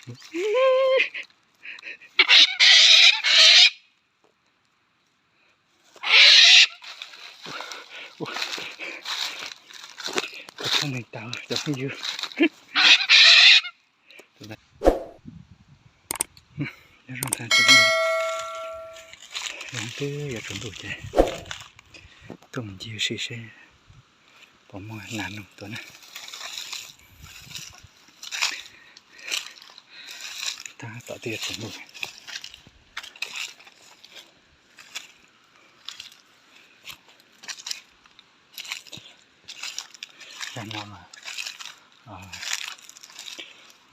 Tau neeg tau cov phooj ywg. Nyob zoo tag, twb yuav tsaus ntuj ces tuaj mus ncig ua si seb puas muaj nas noog tua na. Tab tom twb yuav tsaus ntuj. Zag no mas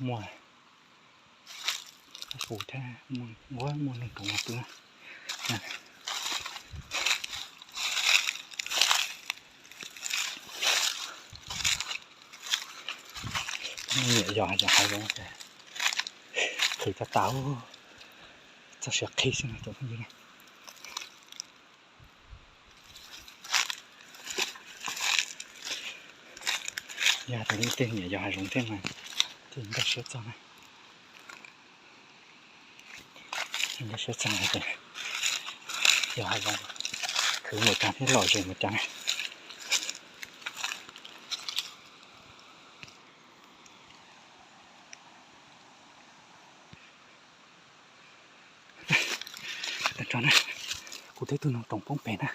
muaj qus thiab, muaj noog toov no pw. Nyiam yos yos hav zoov ces khwv tau tas, txog siav qhi xwb no cov phooj ywg na. Yog tias leej twg nyiam yos hav zoov thiab mas thiaj nkag siab txog na. Nkag siab txog hais tias yos hav zoov khwv mus cas thiab lom zem mus cas na. Tso na, kuv twb tus noog toov poob pem na.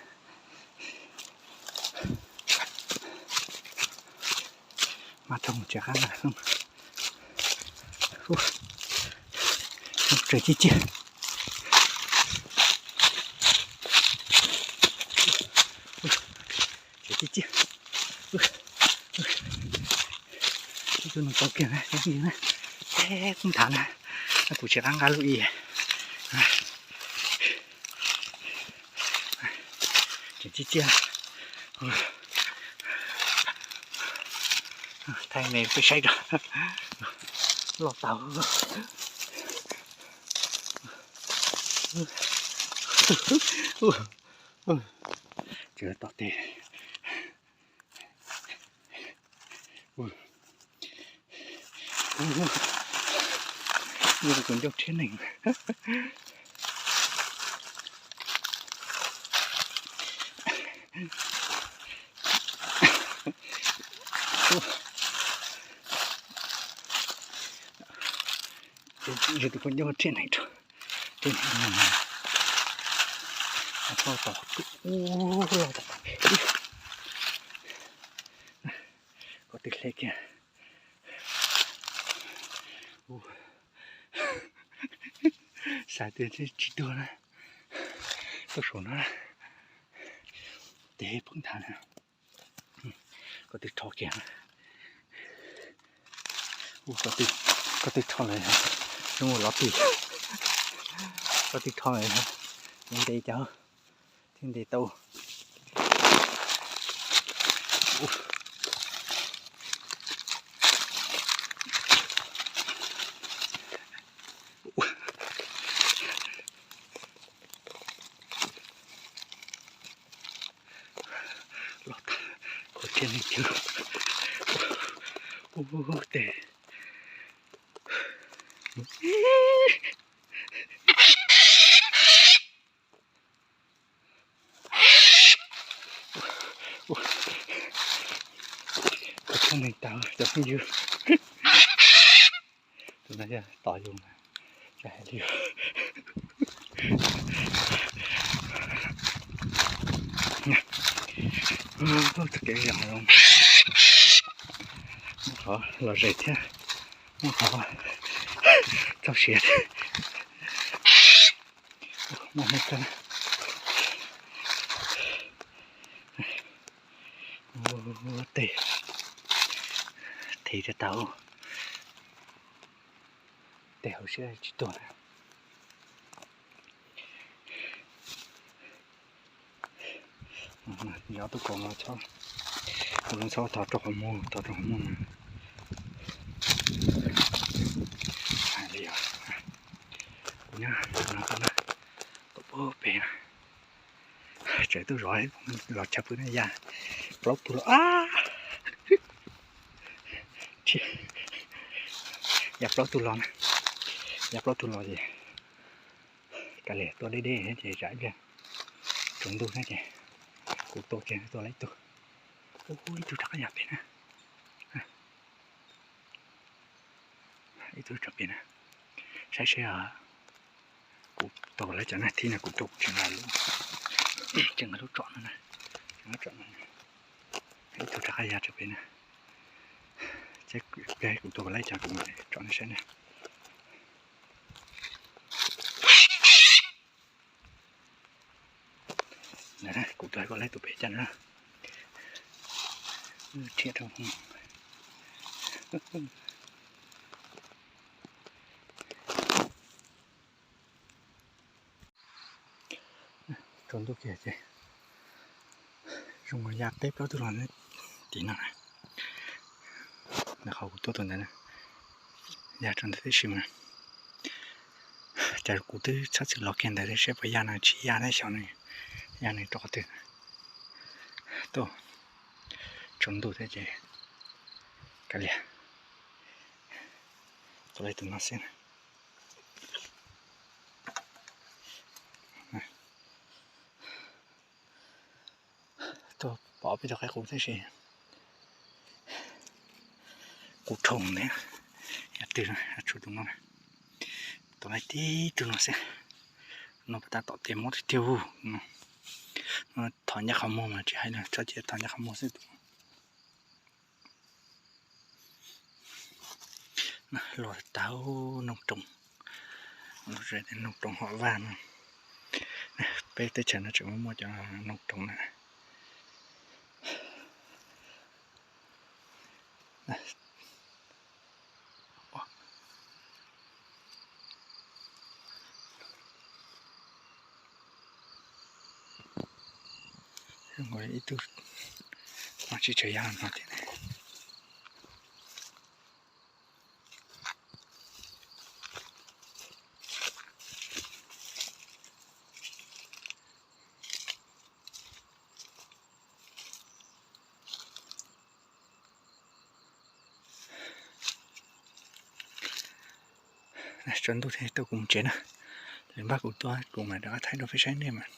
Mas rau mus tsev qab na. Tseem ciaj ciaj. Tseem ciaj ciaj. Ib tug noog toov kiag na, kuv nthav na, kuv tsis qab nqa lub i. Tseem ciaj ciaj. Thaij me peb saib rau. Loj tau. Tseem tom tej. Yog tus ncauj rhiab neeg. Yog tus ncauj rhiab neeg rau. Loj tom, loj tom. Kom twb hle kiag. Xav tias tsis tuag na. Tuaj saum no na. Tes poob nthav na. Koj twb rho kiag. Koj twb rho lawm, zoo ua lov tij. Koj twb rho lawm, ntev cov thiab ntev tau. Los tag, khuv thiab neeg cw. Ub, tes. Khuv thiab neeg tau cov phooj ywg. Tus no yog tos yus na, tsis hais li. Txoj kev zos zoo, muaj qhov lom zem thiab muaj qhov txaus siav thiab. Muaj hneev kawg. Ua tes, thev rau tau. Tes hauv siab tsis tuag na. Yog tus kaus no txhob, tus no txhob thov rau qhov muag, thov rau qhov muag na. Hais li os, kuv nyob no, tom pem na. Tseem tuaj zov los chaw pw na, ya plaub tug los, ya plaub tug los na. Ya plaub tug los ces kav liam tua deb deb ces tsam ib pliag tsaus ntuj thiab ces kuv tua kiag tua lawm ib tug. Ub, ib tug rov qab ya pem na. Ib tug tso pem na. Saib seb, kuv tua lawm cov na, thib no kuv tua kuv tseem nqa lub, tseem nqa lub tsom no na, tseem nqa tsom no. Ib tug rov qab ya tso pem na. Seb pliag kuv tua lawm cov kuv mam tsom nej saib na. Kuv tua koj lawm tus pem cas na. Rhiab rau. Tsaus ntuj kiag ces zoo ya peb plaub tug los tim no na. Nws qhov kuv tua tus ntawd na, ya rau ntawd tib si mas cas kuv twb txhob txwm los kiag ntawd seb puas ya no, tsis ya thiab xyov nws ya nws rau qhov twg. Tuaj tsaus ntuj thiab ces kav liam, tua lawm tus no xwb. Tuaj pom peb tug qaib qus tab sis kuv rhoom ntawd, yog twg tshuav tus no na. Tus no tib tug no xwb, no pas tas tom tes mob tiag tiag. Thov ncaj qhov muag mas tsis hais li, txhob cia thov ncaj qhov muag xwb tus. Los tau noog roos, noog roos hom vaj no. Peb teb chaws no tseem muaj muaj cov noog roos na. Ib tug mas tsis tshua yog no thiab. Tsaus ntuj thiab tuaj kuv mus tsev na. Lwm npaj kuv tuaj kuv mam rov qab thaij rau peb saib nej mas.